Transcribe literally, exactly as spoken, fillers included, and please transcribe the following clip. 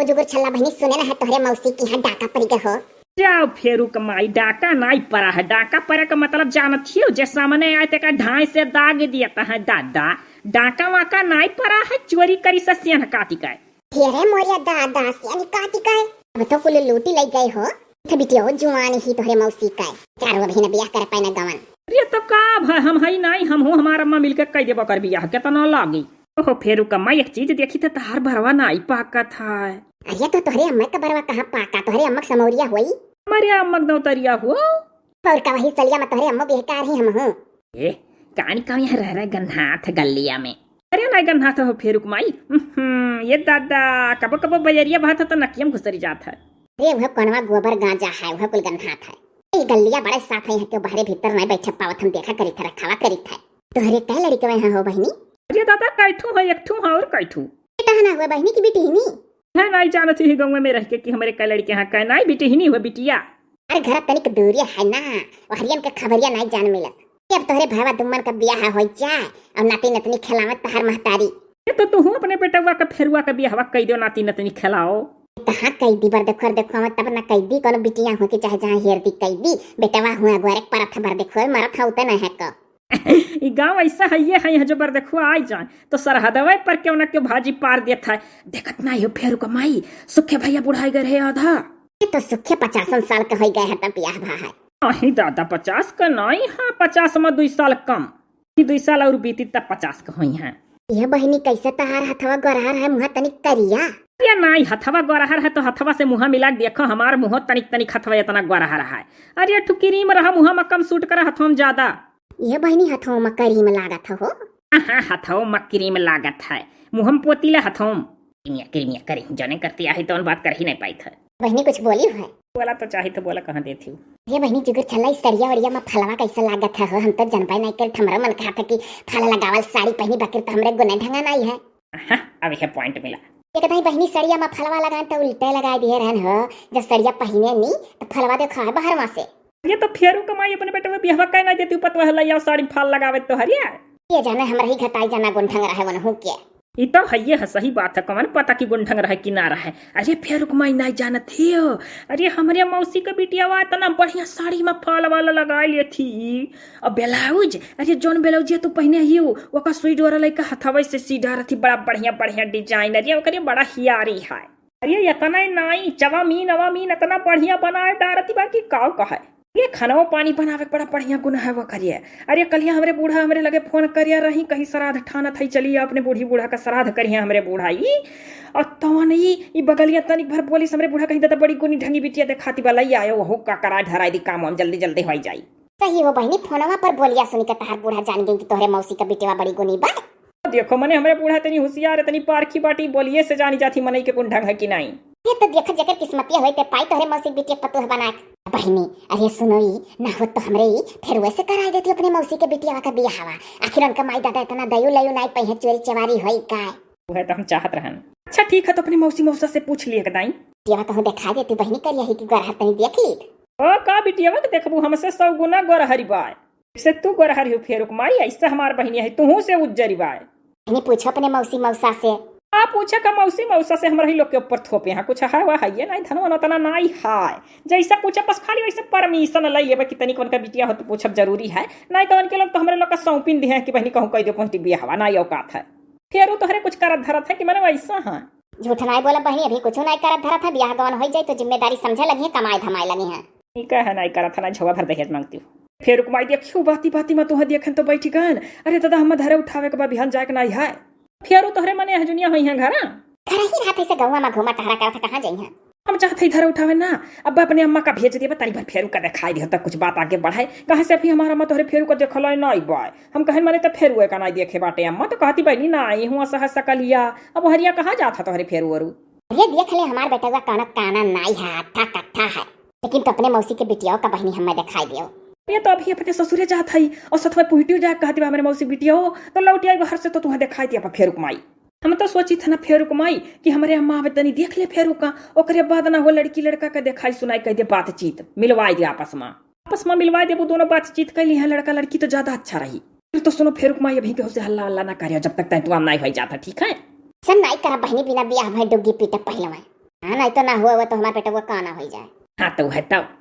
जुगुर छल्ला बहिनी, सुने न है तोहरे मौसी की यहाँ डाका पड़ गए हो। जाओ फेरू क माई, डाका नाई पड़ा है। डाका पड़े का मतलब जानत हियो, जे सामने आए तेका ढाई से दाग दिया है दादा। डाका वाका नाई पड़ा है, चोरी करी से सियन काटी का। हे रे मोरिया दादा, सियन काटी का। अब तो कुल लूटी ले गए हो। थे बिटिया हो जुआन ही तोहरे मौसी का। चारों अभी न बियाह कर पाए न गवन। अरे तो का भाई, हम हई नाई, हम हो हमार अम्मा मिलके कह देबो कर बियाह, केतना लागी। ओहो फेरू क माई, एक चीज देखी त तहार बरवा नाई पाकत है। अरे तो तोहरे अम्मा का बरवा कहाँ पाका, तोहरे अम्मा क समौरिया होई। हमारे अम्मा क दौतरिया हो। और का वही सलिया में तोहरे अम्मा बेकार ही हम हो। ए, कानी का यहाँ रह रह गन्हात गलिया में। अरे नाई गन्हात हो फेरू क माई। उहुं, ये दादा, कबो कबो बजरिया बहत है तो नकियम घुसरी जात है। अरे वह कनवा गोबर गांजा है, वह कुल गन्हात है। ई गलिया बड़े साफ है, यहाँ के बाहरे भीतर नहीं बैठे पावत, हम देखा करी थे, रखावा करी थे। तोहरे कै लड़िकवे हैं हो बहिनी? अरे दादा, कैठू है, एक ठू है और कैठू। बेटा है ना हुआ बहिनी की बेटी ही नी? है नाई जानत ही गाँव में रह के कि हमरे कै लड़िके हैं, कै नाई बेटी ही नी हुआ बिटिया। अरे घर तनिक दूरिया है ना, वहरियन के खबरिया नाई जान मिलत। अब तोहरे भावा दुम्मन का बियाह हो जाए और नाती नतनी खेलावत तहार महतारी। ये तो तू अपने बेटवा का फेरुआ का बियाहवा कई दो, नाती नतनी खेलाओ। कहाँ कैदी बर देखो, देखो, हम तब ना कैदी, कोनो बिटिया हो के चाहे जहाँ हेर दी कैदी, बेटवा हुआ गोरे परत बर देखो, मरत हा उते नहीं है को। ई गाँव ऐसा है, ये है, यहाँ जो बर देखो आई जाए, तो सरहदवे पर क्यों ना क्यों भाजी पार देत है। देखत ना हो फेरू क माई, सुखे भैया बुढ़ाई गए रहे आधा। ये तो सुखे पचासन साल के होई गए हैं तब बियाह भा है। अही दादा, पचास का नाई, हाँ, पचास में दुई साल कम। ई दुई साल और बीती तब पचास के होई हैं। ये बहिनी, कैसे तहार हथवा गोरहर है, मुँह तनिक करिया? ये नाई, हथवा गोरहर है तो हथवा से मुँह मिला के देखो, हमार मुँह तनिक तनिक हथवा इतना गोरहर है। अरे एक ठो क्रीम रहा मुँह में कम सूट करे, हथवा में ज्यादा। ये बहिनी, हथवा में क्रीम लागत हो। हाँ, हथवा में क्रीम लागत है, मुँह में पोती ला हथवा में। क्रीमिया, क्रीमिया करी, जने करती आहे तौन बात कर ही नहीं पाई था। बहिनी कुछ बोली है? बोला तो चाही तो बोला, कहाँ देती हूँ। ये बहिनी जुगुर छल्ला, इस सड़िया वड़िया में फलवा कैसा लागत है हो? हम तो जनबे नहीं करत, हमरा मन कहा था कि फल लगावल साड़ी पहनी, बकिर तो हमरे गुने ढंगा नहीं है। हाँ, अब यह point मिला। एक दाई बहिनी सड़िया में फलवा लगाए तो उल्टे लगाए दिए रहन हो, जब सड़िया पहिने नी तो फलवा देखा है बाहर वहाँ से। ये तो फेरू क माई अपने बेटे में बिहवा कह नहीं देती, पतवा है लइया साड़ी में फाल लगावे तो हरिया। ये जाने हमरा ही घटाई जाना गुंढंग रहे वनहू के। ई तो हइये है, सही बात है, कौन पता कि गुंढंग रहे कि ना रहे। अरे फेरू क माई नाई जानत हियो, अरे हमरे मौसी के बिटियावा इतना बढ़िया साड़ी में फाल वाला लगाई लेथी, और ब्लाउज, अरे जौन ब्लाउजिया तू पहने हियो, ओका सुई डोरा लइके हथवे से सी डारत ही, बड़ा बढ़िया बढ़िया design, अरे ओकरे बड़ा हियारी है। अरे इतना ही नाई, चवामीन अवामीन इतना बढ़िया बनाए डारत ही बा कि काव कहे। ये खानवा पानी बनावे के बड़ा बढ़िया गुण है वो करिए। अरे कलिया हमरे बूढ़ा हमरे लगे फोन करिया रही, कहीं श्राद्ध ठानत है, चलिए अपने बूढ़ी बूढ़ा का श्राद्ध करिए हमरे बूढ़ा ई। और तवन ई, ई बगलिया तनिक भर बोलिस हमरे बूढ़ा, कहीं दादा बड़ी गुनी ढंगी बिटिया देखाती बा, लई आयो, हो का कराए धराई दी, काम वाम जल्दी जल्दी होई जाई। सही हो बहिनी, फोनवा पर बोलिया सुनी के तहार बूढ़ा जान गई कि तोहरे मौसी का बिटिया बड़ी गुनी बा। देखो मने हमरे बूढ़ा तनी होशियार है, तनी पारखी बाटी, बोलिए से जानी जाती मनई के गुण ढंग है कि नाई। ये तो देखो जेकर किस्मतिया होई ते पाई तोहरे मौसी बिटिया पतोह बनाए। बहिनी, अरे सुनो ई, ना हो तो हमरे ई फेर वैसे कराए देती अपने मौसी के बिटिया का बियाहवा। आखिर उनका माई दादा इतना दयू लयू नाई पई है, चोरी चवारी होई काय? वह तो हम चाहत रहन। अच्छा ठीक है, तो अपने मौसी मौसा से पूछ लिए दाई। बिटिया कहूँ देखा देती बहिनी, करिया ही कि गोरहर तनी देख ली। ओ का बिटिया के देखबू, हमसे सौ गुना गोरहरी बाय। जैसे तू गोरहरी हो फेरुक माई, ऐसे हमार बहिनी है, तुहू से उज्जरी बाय। नहीं पूछो अपने मौसी मौसा से। आ पूछे का मौसी मौसा से, हमरा ही लोग के ऊपर थोपे हैं, कुछ है वह है ये नहीं, धनवन उतना नाई है। जैसा पूछे बस खाली वैसे permission ले लेबे कि तनिक उनका बिटिया हो तो पूछब जरूरी है, नहीं तो उनके लोग तो हमरे लोग का सौंपिन दिए हैं कि बहिनी कहूँ कह दो पहुँची बियाहवा, नाई औकात है। फेरू तोहरे कुछ करत धरत है कि मने वैसा है। झूठ नाई बोला बहिनी, अभी कुछ नाई करत धरत है, बियाह गवन हो जाए तो जिम्मेदारी समझे लगी है, कमाए धमाए लगी है। ई कहे नाई करत है, ना झोवा भर दहेज मांगती हूँ। फेरुक माई देखियो, बाती बाती में तोहे देखन तो बैठी गन। अरे दादा, हम धरे उठावे के बा, बिहान जाए के नाई है। फेरू तोहरे मने हजुनिया होई हैं घरा। घर ही रहत है से गौवा में घूमा टहरा करत है, कहाँ जाई हैं? हम चाहत है धरे उठावे ना, अब अपने अम्मा का भेज देबे, तारी भर फेरू का दिखाई दियो, तब कुछ बात आगे बढ़ाए। कहाँ से अभी हमारा अम्मा तोहरे फेरू का देखल है नाई बाय। हम कहन मने तो फेरू का नाई देखे बाटे अम्मा, तो कहती बहनी नाई हुआ सह सकलिया। अब हरिया कहाँ जात है तोहरे फेरू वरू? ये देख ले हमार बेटवा कौनो काना नाई है, अट्ठा कट्ठा है। लेकिन तो अपने मौसी के बिटियाओ का बहनी हमें दिखाई दियो। ये तो अभी अपने ससुरे जात है और सथवा पुहटियो जाए कहती बा हमरे मौसी बिटियाओ, तो लौट आई बाहर से तो तुम्हें दिखाई दिया फेरुक माई। हम तो सोची थे ना फेरुक माई कि हमरे अम्मा आवे तनी देख ले फेरुक का, ओकरे बाद ना हो लड़की लड़का का दिखाई सुनाई कह दे, बातचीत मिलवाई दे आपस में। आपस में मिलवाई देबू, दोनों बातचीत कर ली है लड़का लड़की तो ज्यादा अच्छा रही। फिर तो सुनो फेरुक माई, अभी केहू से हल्ला हल्ला ना करियो जब तक तैं तुआम नाई होई जाता, ठीक है? सन नाई करा बहनी, बिना बियाह भय डुग्गी पीटे पहलवान। हाँ, नहीं तो ना हुआ, हुआ तो हमार पेटवा काना होइ जाए। हाँ, तो है तब।